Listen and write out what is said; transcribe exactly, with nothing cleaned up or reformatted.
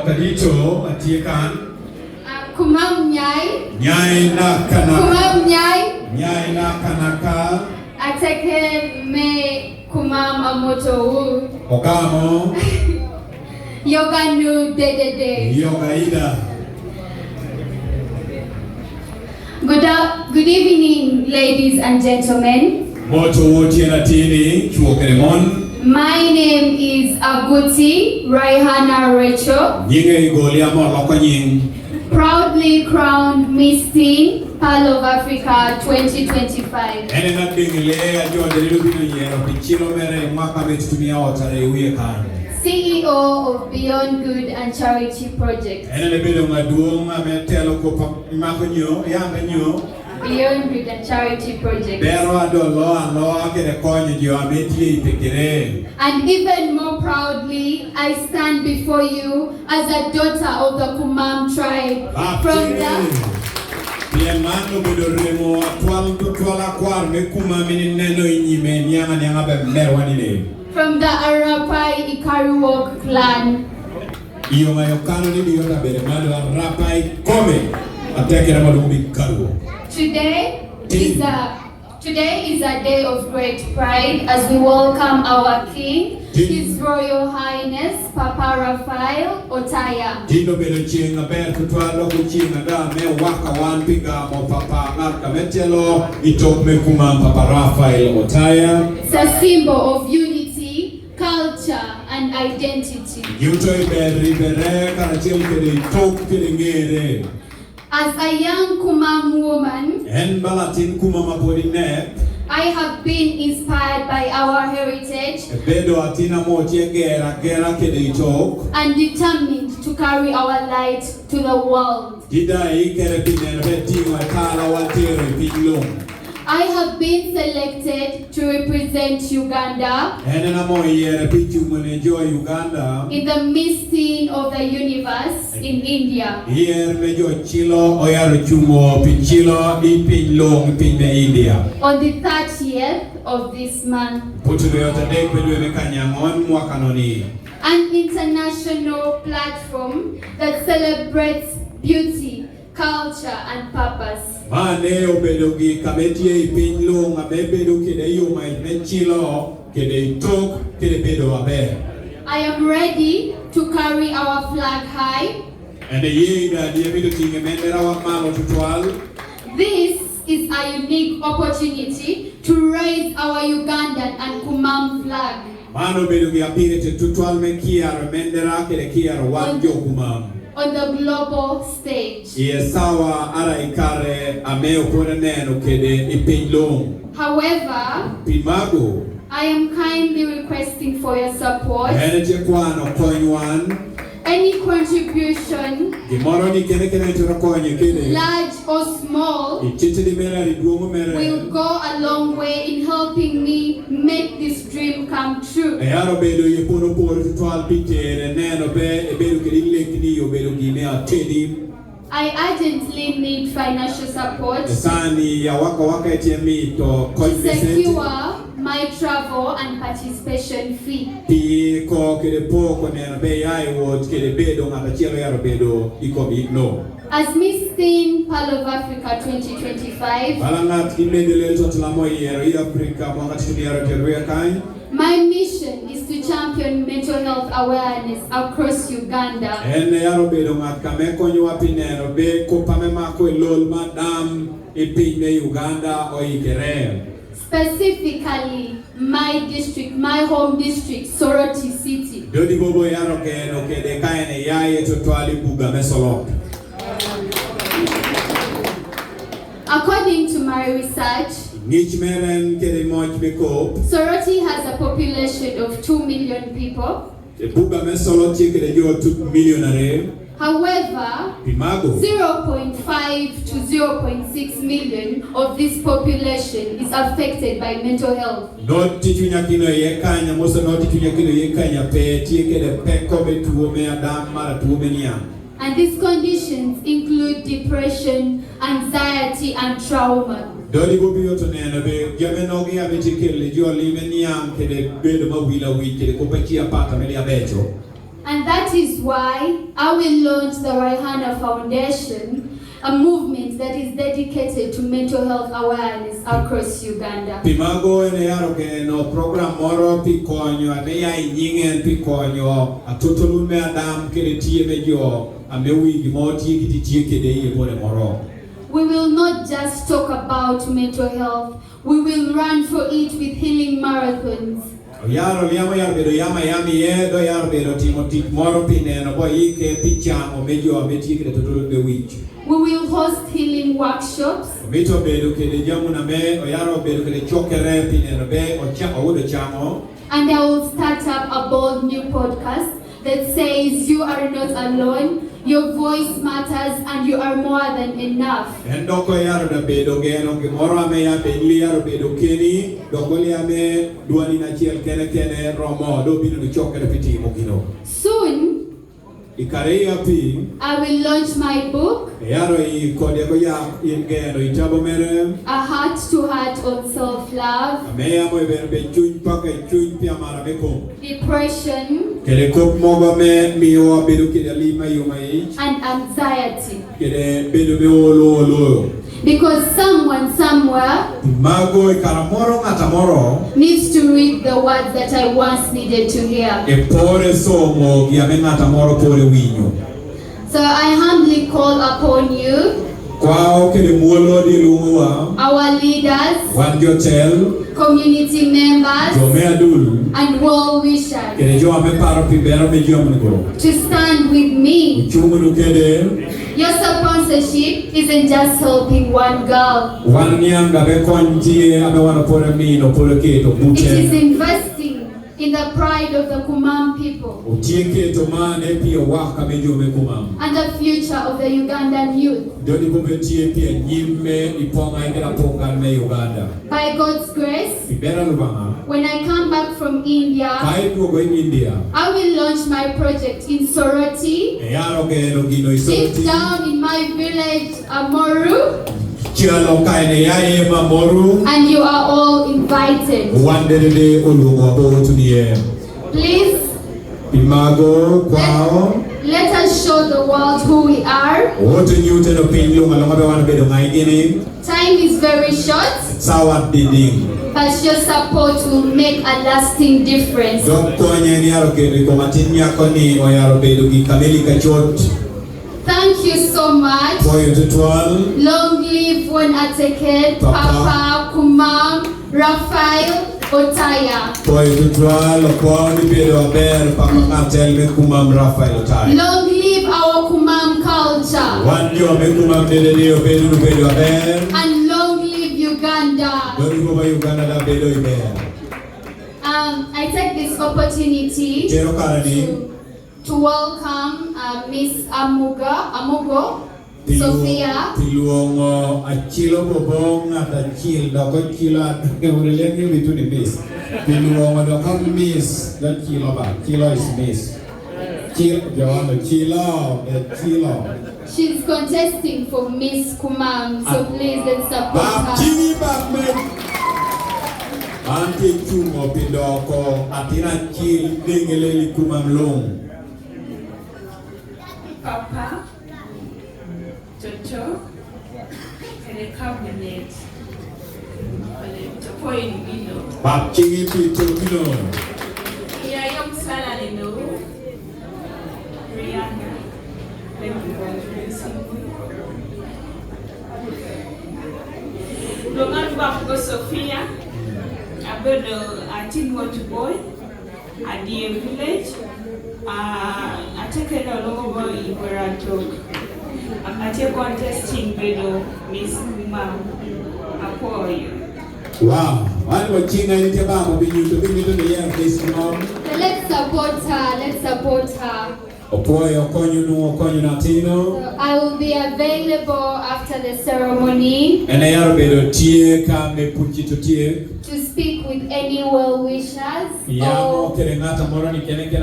Kadito, atye kan. Ah, kumam nyai. Nyai nakanaka. Kumam nyai. Nyai nakanaka. Ateke me kumam a moto wu. Ogamo. Yoga nu dedede. Yoga ida. Good, a-, good evening, ladies and gentlemen. Moto wu tiena tini, chuo kede mon. My name is Aguti Raihana Recho. Nyinge i Goliama oloko nying. Proudly crowned Miss Teen Pearl of Africa twenty twenty-five. En ema ding' le ajo dede lubino yiero pi cilo mere mwaka me titumiya otare wiye kan. C E O of Beyond Good and Charity Project. En ema bedo ng'aduong' ame telo ko pa mako nyo, yamba nyo. Beyond Good and Charity Project. Bero adolo aloa kede konyo jo ame tie i pekere. And even more proudly, I stand before you as a daughter of the Kumam tribe. From the Pien mano bedo remo atwal to twal akwar me Kumam ini neno i nyime niang' aniang' abe mer wanine. From the Arapai Ikaruok clan. Iyo ng'ayo kano ni diyo tabere mano Arapai kome. Atekera maluongo ni Karuok. Today is a Today is a day of great pride as we welcome our King, His Royal Highness Papa Raphael Otaya. Tinde obedo chieng' maber, tutwalo ku chieng' ada me waka wan pi gamo papa ng'at ka metelo i tok me Kumam, Papa Raphael Otaya. It's a symbol of unity, culture, and identity. Yuto iber, ibere karachiel kede i tok kede ng'ere. As a young Kumam woman, en bala tin Kumam ma pod inep. I have been inspired by our heritage. Bedo atin amo tie gera gera kede i tok. And determined to carry our light to the world. Dida i kere pinen be ting'o e kala watero i piny lum. I have been selected to represent Uganda. En ema oyiere pi chung'o ne jo Uganda. In the Miss Teen of the Universe in India. Yier me jo chilo oyaro chung'o pi chilo i piny lung piny me India. On the thirtieth of this month. Putu dwe otadek pe dwe me kanyang'on mwaka noni. An international platform that celebrates beauty, culture and purpose. Ma ne obedo gi kama etie i piny lung, kama ebedo kede yo ma mechilo, kede i tok, kede bedo maber. I am ready to carry our flag high. En e yie idadi emido ting'e mendera wa malo tutwal. This is a unique opportunity to raise our Ugandan and Kumam flag. Mano bedo gi apire te tutwal me kiaro mendera kede kiaro wan jo Kumam. On the global stage. Iye sawa ara ikare ame opore neno kede i piny lung. However, pi mago, I am kindly requesting for your support. En e tie kwano kony wan. Any contribution, gimoro ni kene kene itero konyo kede, large or small, ititi di mere, iduong' mere, will go a long way in helping me make this dream come true. E yaro bedo ye pono poro tutwal pi tere neno be ebedo kede ilek ni obedo gine atedi. I urgently need financial support. Sani ya waka waka etie mi to kony to secure my travel and participation fee. Pi ko kede po ko neno be ya e wot kede bedo ng'at achiel yaro bedo i komi no. As Miss Teen Pearl of Africa twenty twenty-five. Bala ng'at gi medele to tlamo yiero i Afrika mwaka titumiaro teruya kany. My mission is to champion mental health awareness across Uganda. En yaro bedo ng'at kame konyo wa pi neno be kopa me mako e lol ma dam i piny me Uganda oikere. Specifically, my district, my home district, Soroti City. Dodi bobo yaro keno kede ka en e yaye tutwal i buga me Solot. According to my research, ng'ich meren kede moch me kop. Soroti has a population of two million people. E buga me Solot tie kede jo tut milion ariyo. However, pi mago, zero point five to zero point six million of this population is affected by mental health. Not tichu nyakino ye kanya, moso not tichu nyakino ye kanya pe tie kede peko be tuo me adam mara tuo me niang'. And these conditions include depression, anxiety, and trauma. Dodi bobi yoto neno be jame nogi abiti kele jo lime niang' kede bedo ma wila wich kede kopa chia pata me dia becho. And that is why I will launch the Raihana Foundation, a movement that is dedicated to mental health awareness across Uganda. Pi mago en ayaro geno program moro pi konyo, ame ya nyinge en pi konyo atotolu me adam kede tiye me jo ame wigi mo tiye kiti tiye kede ye bore moro. We will not just talk about mental health, we will run for it with healing marathons. Oyaro liamo yar bedo yama yami ye do yar bedo timo tich moro pi neno bo ike pi chamo me jo ame tiye kede totolu me wich. We will host healing workshops. Mito bedo kede jamuna me oyaro bedo kede chokere pi neno be ocha oudo chamo. And I will start up a bold new podcast that says you are not alone, your voice matters, and you are more than enough. En doko yaro da bedo geno gimoro ame ya ben li yaro bedo keni doko li ame duani na chiel kene kene romo do bino ni chokere pi timo gino. Soon, I kare ya pi. I will launch my book. Yaro i kode ko ya in geno i tabo mere. A heart to heart on self-love. Ame ya mo iber be chuny paka chuny pi amara me kom. Depression. Kede kop mogo me miyo bedo kede lima yuma ich. And anxiety. Kede bedo me olo olo. Because someone somewhere Mago i kara moro ng'ata moro needs to read the words that I once needed to hear. E pore somo gi ame ng'ata moro pore winyo. So I humbly call upon you, Kwao kede muolo di luwa, our leaders, wan jotel, community members, jo me adul, and well wishers, kede jo ame paro pi bero me jo ame go, to stand with me. Uchung nu kede. Your sponsorship isn't just helping one girl. Wan niang gabe kony tiye ame wan pore mi no pore ke to bute. It is investing in the pride of the Kumam people. Otiye ke to mane pi owak ame jo me Kumam. And the future of the Ugandan youth. Dodi bo be tiye pi nyim me i ponga i keda pongan me Uganda. By God's grace, Pi bero Lubanga. When I come back from India, Ka iduogo India. I will launch my project in Soroti. E yaro geno gino i Soroti. Deep down in my village, Amoru. Chielo kaine ya e Amoru. And you are all invited. Wan dede de oluongo wa bo otunie. Please, Pi mago kwao. Let us show the world who we are. Otu nyute no piny luongo luongo be wan bedo ng'ai gini. Time is very short. Sawa diding. But your support will make a lasting difference. Dok konye ni yaro kendo iko matin nyako ni oyaro bedo gi kamili kachot. Thank you so much. Pwoyo tutwal. Long live Wuon Ateked, Papa. Papa Kumam Raphael Otaya. Pwoyo tutwal, okwong ni bedo aber, Papa Kartel me Kumam Raphael Otaya. Long live our Kumam culture. Wan jo me Kumam dede ni obedo nu bedo aber. And long live Uganda. Dodi bo ba Uganda da bedo iber. Um, I take this opportunity Tero karani. to to welcome, uh, Miss Amuga, Amugo, Pi lu-, Sophia. Pi luongo achilo bobo ng'at achiel doko chilo ad-, e ure leng ni bitu ni Miss. Pi luongo doko Miss, dok chilo ba, chilo is Miss. Chil-, Joanna, chilo, eh, chilo. She's contesting for Miss Kumam, so Ah. please let's support Bab her. Jimmy Bab me. Ante chungo pi doko, atin achiel dengele li Kumam long. Papa, Toto, kede cabinet, kede to point, you know. Bab Jimmy pi to, you know. Ya, yom sala, you know. Rihanna. Thank you for introducing me. Dongan bab ko Sophia. Abedo, uh, atin watch boy. Adier village, uh, Ateked Olongo boy Iberatok. Atie contesting bedo Miss Kumam. Apwoyo. Wow. Wan wachinga ni te baba binyuto binyuto ni ya Miss Kumam. So let's support her. Let's support her. Opwoyo, okonyo nu, okonyo nyathino. So I will be available after the ceremony. En ayaro bedo tye ka me puchi to tye. To speak with any well wishers. Yamo or kede ng'ata moro ni kene kene